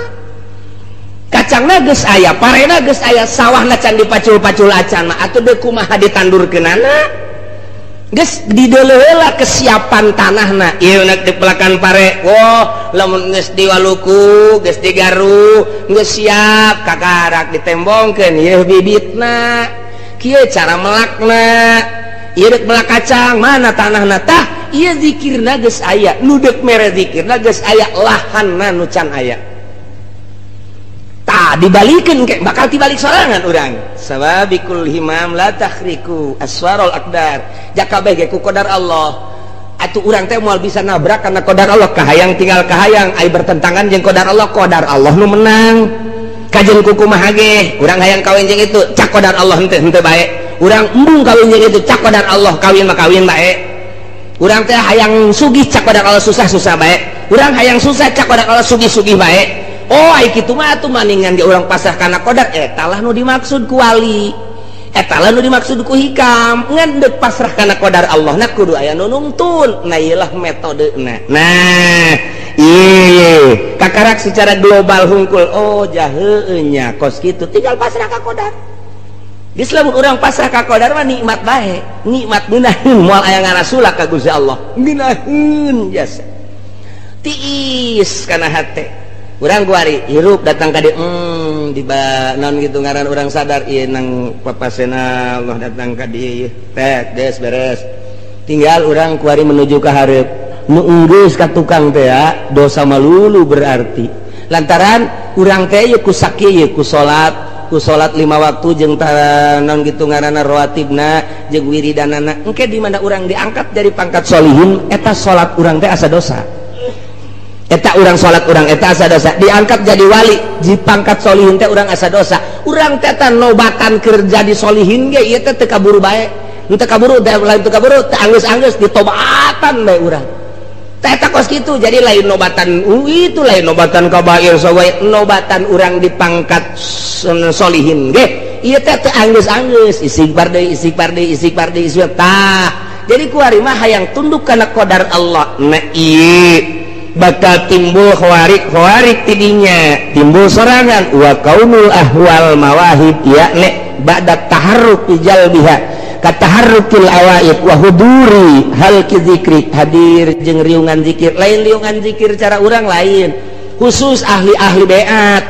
A: Kacangna geus aya, parena geus aya, sawahna can dipacul-pacul acan mah atuh deuk kumaha ditandurkeunana. Geus dideuleuh kesiapan tanahna. Ieu nek dipelakan pare, wah lamun geus diwaluku, geus digaru, geus siap kakarak ditembongkeun ieu bibitna. Kieu cara melakna. Ieu deuk melak kacang, mana tanahna tah? Ieu zikirna geus aya, nu deuk mere zikirna geus aya, lahanna nu can aya. Tah dibalikeun ke bakal tibalik sorangan urang. Sawabikul himam la takhriku aswarul aqdar. Jakabeh ge ku qadar Allah. Atuh urang teh moal bisa nabrak karena qadar Allah. Kahayang tinggal kahayang, ai bertentangan jeung qadar Allah, qadar Allah nu menang. Kajeun ku kumaha ge, urang hayang kawin jeung itu, cak qadar Allah henteu henteu bae. Urang embung kawin jeung itu, cak qadar Allah kawin mah kawin bae. Urang teh hayang sugih cak qadar Allah susah-susah bae. Urang hayang susah cak qadar Allah sugih-sugih bae. Oh ai kitu mah atuh maningan ge urang pasrah kana qadar, eta lah nu dimaksud ku wali. Eta lah nu dimaksud ku hikam. Ngan deuk pasrah kana qadar Allah na kudu aya nu nungtun. Nah ieu lah metodena. Nah, ieu kakarak secara global hungkul. Oh jaheueuh nya kos kitu tinggal pasrah ka qadar. Geus lamun urang pasrah ka qadar mah nikmat bae. Nikmat ngeunaheun moal aya ngarasula ka Gusti Allah. Ngeunaheun jasa. Tiis kana hate. Urang kuari hirup datang ka dieu di naon gitu ngaran urang sadar ieu nang papasena Allah datang ka dieu ieu teh geus beres. Tinggal urang kuari menuju ka hareup. Nu enggeus ka tukang teh ya, dosa malulu berarti. Lantaran urang teh ieu ku sakieu ieu ku salat 5 waktu jeung naon gitu ngaranna rawatibna jeung wiridanana. Engke di mana urang diangkat jadi pangkat solihin eta salat urang teh asa dosa. Eta urang salat urang eta asa dosa, diangkat jadi wali di pangkat solihin teh urang asa dosa. Urang teh nobatan keur jadi solihin ge ieu teh teu kaburu bae. Teu kaburu teh lain teu kaburu teh anggeus-anggeus ditobatan bae urang. Teh eta kos kitu jadi lain nobatan itu lain nobatan kabair sawae nobatan urang di pangkat solihin ge ieu teh teu anggeus-anggeus istighfar deui istighfar deui istighfar deui istighfar tah. Jadi kuari mah hayang tunduk kana qadar Allah. Nah ieu bakal timbul khawarik-khawarik tidinya timbul sorangan wa kaunul ahwal mawahib yakni ba'da taharruk jalbiha kataharrukil awaid wa huduri hal zikri hadir jeung riungan zikir lain riungan zikir cara urang lain khusus ahli-ahli beat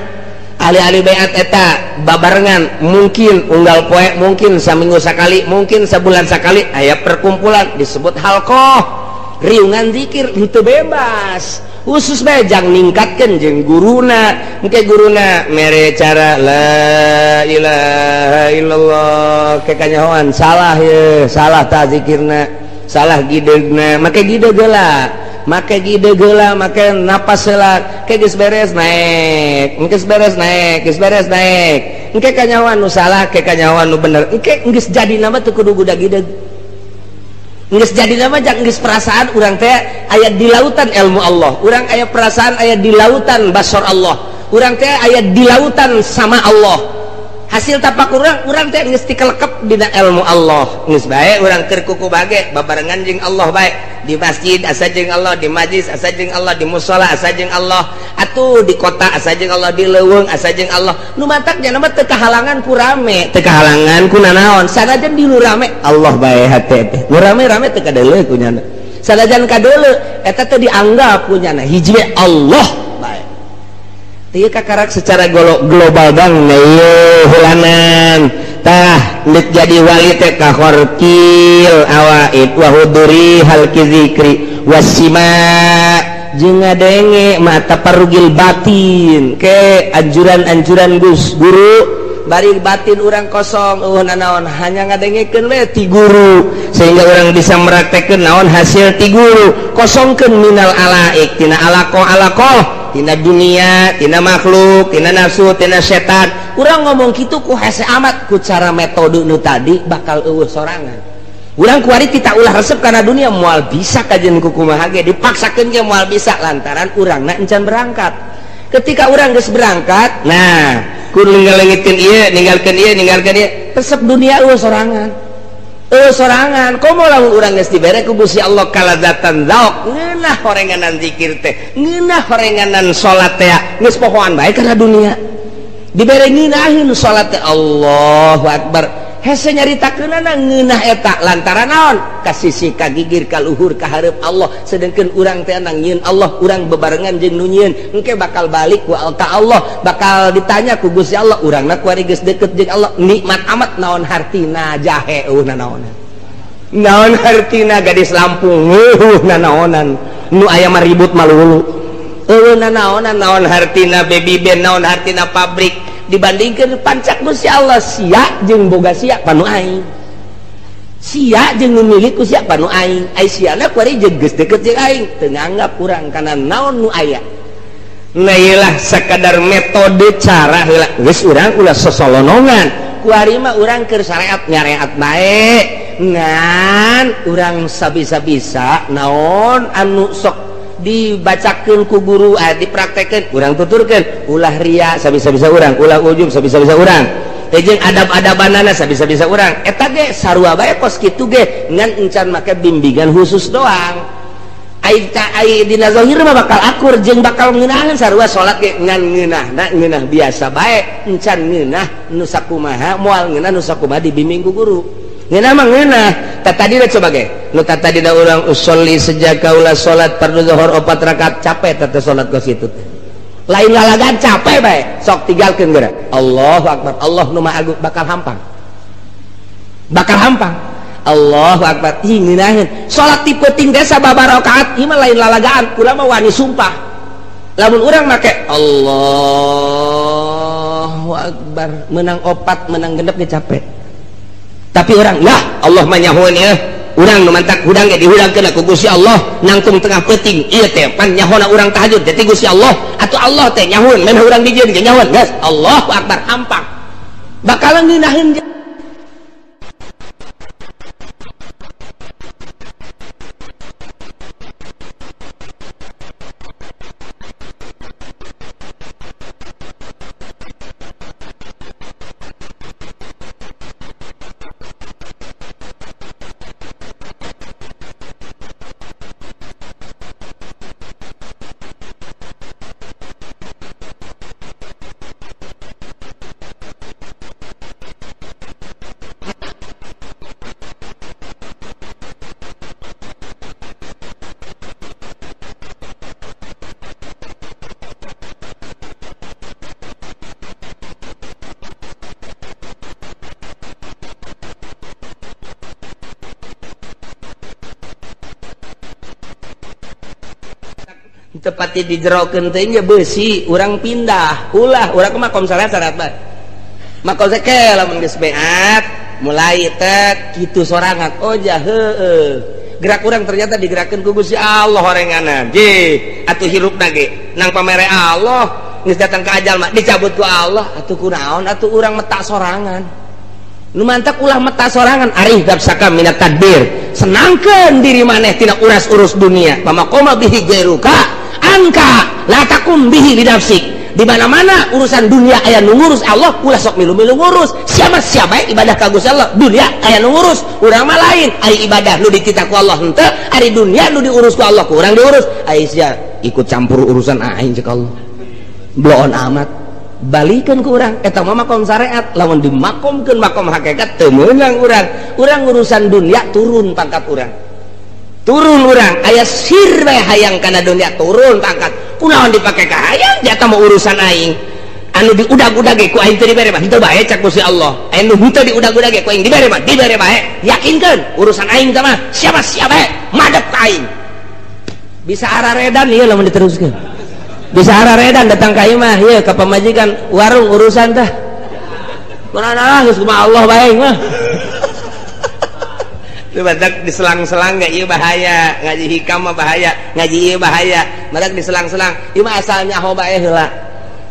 A: ahli-ahli beat eta babarengan mungkin unggal poe mungkin saminggu sakali mungkin sabulan sakali aya perkumpulan disebut halqah riungan zikir itu bebas khusus bae jang ningkatkeun jeung guruna engke guruna mere cara la ilaha illallah ke kanyahoan salah ye salah ta zikirna salah gidegna make gideg heula make gideg heula make napas heula ke geus beres naek geus beres naek geus beres naek engke kanyahoan nu salah ke kanyahoan nu bener engke geus jadina mah teu kudu gudag-gideg geus jadi nama jang geus perasaan urang teh aya di lautan ilmu Allah, urang aya perasaan aya di lautan basor Allah, urang teh aya di lautan sama Allah. Hasil tapak urang, urang teh geus tikelekep dina ilmu Allah. Geus bae urang keur kuku bage babarengan jeung Allah bae. Di masjid asa jeung Allah, di majlis asa jeung Allah, di musala asa jeung Allah, atuh di kota asa jeung Allah, di leuweung asa jeung Allah. Nu matak nya mah teu kahalangan ku rame, teu kahalangan ku nanaon. Sanajan di nu rame Allah bae hate teh. Nu rame-rame teu kadeuleu ku nyana. Sanajan kadeuleu eta teh dianggap ku nyana hiji we Allah bae. Teu kakarak secara global bang ieu hulanan. Tah lit jadi wali teh kahorkil awaid wa huduri halki zikri wasima jeung ngadenge mata parugil batin ke anjuran-anjuran Gus guru bari batin urang kosong eueuh nanaon hanya ngadengekeun we ti guru sehingga urang bisa meraktekeun naon hasil ti guru kosongkeun minal alaik tina alaqo-alaqo tina dunia tina makhluk tina nafsu tina setan. Urang ngomong kitu ku hese amat ku cara metode nu tadi bakal eueuh sorangan. Urang kuari kita ulah resep karena dunia moal bisa kajian ku kumaha ge dipaksakeun ge moal bisa lantaran urangna encan berangkat. Ketika urang geus berangkat, nah ku ninggalkeun ieu, ninggalkeun ieu, ninggalkeun ieu, resep dunia eueuh sorangan. Eueuh sorangan, komo lamun urang geus dibere ku Gusti Allah kalazatan zauk, ngeunah horenganan zikir teh, ngeunah horenganan salat teh, geus pohoan bae kana dunia. Dibere ngeunaheun salat teh Allahu Akbar. Hese nyaritakeunana ngeunah eta lantaran naon? Ka sisi ka gigir ka luhur ka hareup Allah, sedengkeun urang teh nang nyieun Allah, urang bebarengan jeung nu nyieun, engke bakal balik ku ka Allah, bakal ditanya ku Gusti Allah, urangna kuari geus deukeut jeung Allah, nikmat amat naon hartina jahe eueuh nanaonan. Naon hartina gadis Lampung eueuh nanaonan, nu aya mah ribut malulu. Eueuh nanaonan naon hartina baby band, naon hartina pabrik dibandingkan pancak Gusti Allah sia jeung boga sia panu aing sia jeung nu milik ku sia panu aing ai siana kuari jeung geus deukeut jeung aing teu nganggap urang kana naon nu aya. Nah ieu sakadar metode cara heula geus urang ulah sosolonongan kuari mah urang keur syariat nyareat bae ngan urang sabisa-bisa naon anu sok dibacakeun ku guru dipraktekeun urang tuturkeun ulah ria sabisa-bisa urang ulah ujub sabisa-bisa urang jeung adab-adabanana sabisa-bisa urang eta ge sarua bae kos kitu ge ngan encan make bimbingan khusus doang ai ai dina zahir mah bakal akur jeung bakal ngeunaheun sarua salat ge ngan ngeunahna ngeunah biasa bae encan ngeunah nu sakumaha moal ngeunah nu sakumaha dibimbing ku guru ngeunah mah ngeunah. Tadi dah coba ge nu tadi dah urang usolli sejak kaula salat fardu zuhur 4 rakaat capek teh salat kos kitu teh Lain lalagan capek bae, sok tinggalkeun geura. Allahu akbar, Allah nu maha agung bakal hampang. Bakal hampang. Allahu akbar, ih ngeunaheun. Salat ti peuting teh sababaraha rakaat, ieu mah lain lalagaan, kula mah wani sumpah. Lamun urang make Allahu akbar, menang opat, menang genep ge capek. Tapi orang lah Allah mah nyahoeun ieu. Urang nu mantak hudang ge dihudangkeun ku Gusti Allah nangtung tengah peuting ieu teh pan nyahona urang tahajud teh Gusti Allah atuh Allah teh nyahoeun memeh urang dijieun ge nyahoeun geus Allahu akbar hampang bakalan ngeunaheun. Tepatnya dijerokeun teh nya beusi urang pindah ulah urang mah makom salat syarat bae makom teh lamun geus beat mulai teh kitu sorangan oh ja heueuh gerak urang ternyata digerakkeun ku Gusti Allah horenganan je atuh hirupna ge nang pamere Allah geus datang ka ajal mah dicabut ku Allah atuh kunaon atuh urang metak sorangan nu mantak ulah metak sorangan arih dapsaka minat tadbir senangkeun diri maneh tina uras-urus dunia pamaqoma bihi gairuka angka la takum bihi lidafsik. Di mana-mana urusan dunia aya nu ngurus Allah ulah sok milu-milu ngurus siapa-siapa ibadah ka Gusti Allah dunia aya nu ngurus urang mah lain ari ibadah nu dititah ku Allah henteu ari dunia nu diurus ku Allah ku urang diurus ai sia ikut campur urusan aing cek Allah bloon amat balikeun ku urang eta mah makom syariat lamun dimakomkeun makom hakikat teu meunang urang urang urusan dunia turun pangkat urang turun urang aya sir bae hayang kana dunia turun pangkat kunaon dipake ka hayang jata mah urusan aing anu diudag-udag ge ku aing teu dibere mah henteu bae cak Gusti Allah anu henteu diudag-udag ge ku aing dibere mah dibere bae yakinkeun urusan aing teh mah siapa-siapa bae madep ka aing bisa araredan ieu lamun diteruskeun bisa araredan datang ka imah ieu ka pamajikan warung urusan teh kunaon geus kumaha Allah bae mah. Lu badak diselang-selang gak iya bahaya ngaji hikam mah bahaya ngaji iya bahaya badak diselang-selang ieu mah asalnya nyaho bae heula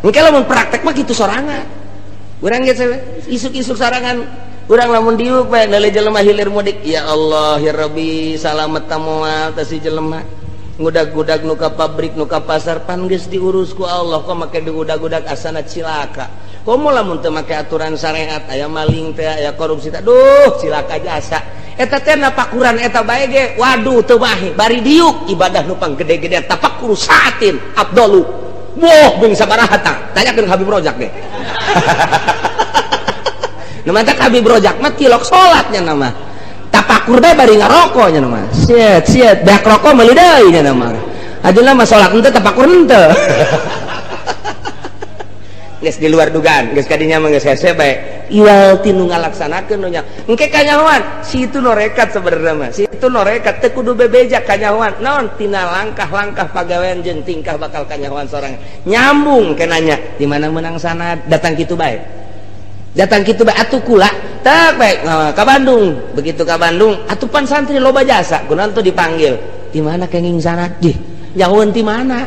A: engke lamun praktek mah kitu sorangan urang ge isuk-isuk sorangan urang lamun diuk bae leuleuh jelema hilir mudik ya Allah ya Rabbi salamet tamoal teh si jelema ngudag-gudag nu ka pabrik nu ka pasar pan geus diurus ku Allah kok make diudag-udag asana cilaka komo lamun teu make aturan syariat aya maling teh aya korupsi teh duh cilaka jasa eta teh napakuran eta bae ge waduh teu mahi bari diuk ibadah nu panggede-gede tafakur saatin abdolu wah beung sabaraha tah tanyakeun Habib Rojak deh. Nu mantak Habib Rojak mah tilok salatnya nama tapakur bae bari ngaroko nya nama siet siet beak rokok meuli deui nya nama ajeuna mah salat henteu tapakur henteu. Geus di luar dugaan geus kadinya mah geus hese bae iwal ti nu ngalaksanakeun nu nya engke kanyahoan si itu norekat sebenarnya mah si itu norekat teu kudu bebeja kanyahoan naon tina langkah-langkah pagawean jeung tingkah bakal kanyahoan sorangan nyambung kenanya di mana menang sanad datang kitu bae datang kitu bae atuh kula tak bae ka Bandung begitu ka Bandung atuh pan santri loba jasa kunaon tuh dipanggil di mana kenging sanad dih nyahoeun ti mana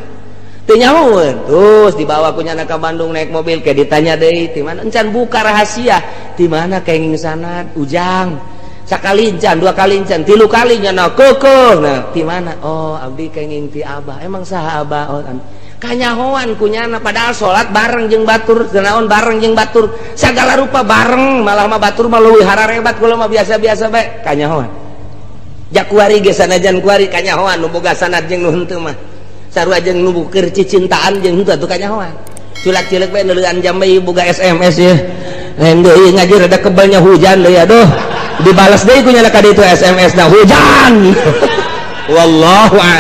A: teu nyahoeun terus dibawa ku nyana ka Bandung naik mobil ke ditanya deui ti mana encan buka rahasia ti mana kenging sanad ujang sakali encan dua kali encan tilu kali nyana keukeuh nah ti mana oh abdi kenging ti abah emang saha abah oh kanyahoan ku nyana padahal salat bareng jeung batur naon bareng jeung batur sagala rupa bareng malah mah batur mah leuwih hararebat kula mah biasa-biasa bae kanyahoan jakuari ge sanajan kuari kanyahoan nu boga sanad jeung nu henteu mah sarua jeung nu keur cicintaan jeung henteu atuh kanyahoan culak-cileuk bae neuleuan jam bae boga SMS ye lain deui ngaji rada kebelnya hujan deui aduh dibalas deui ku nyana ka ditu SMS na hujan. Wallahu a'lam.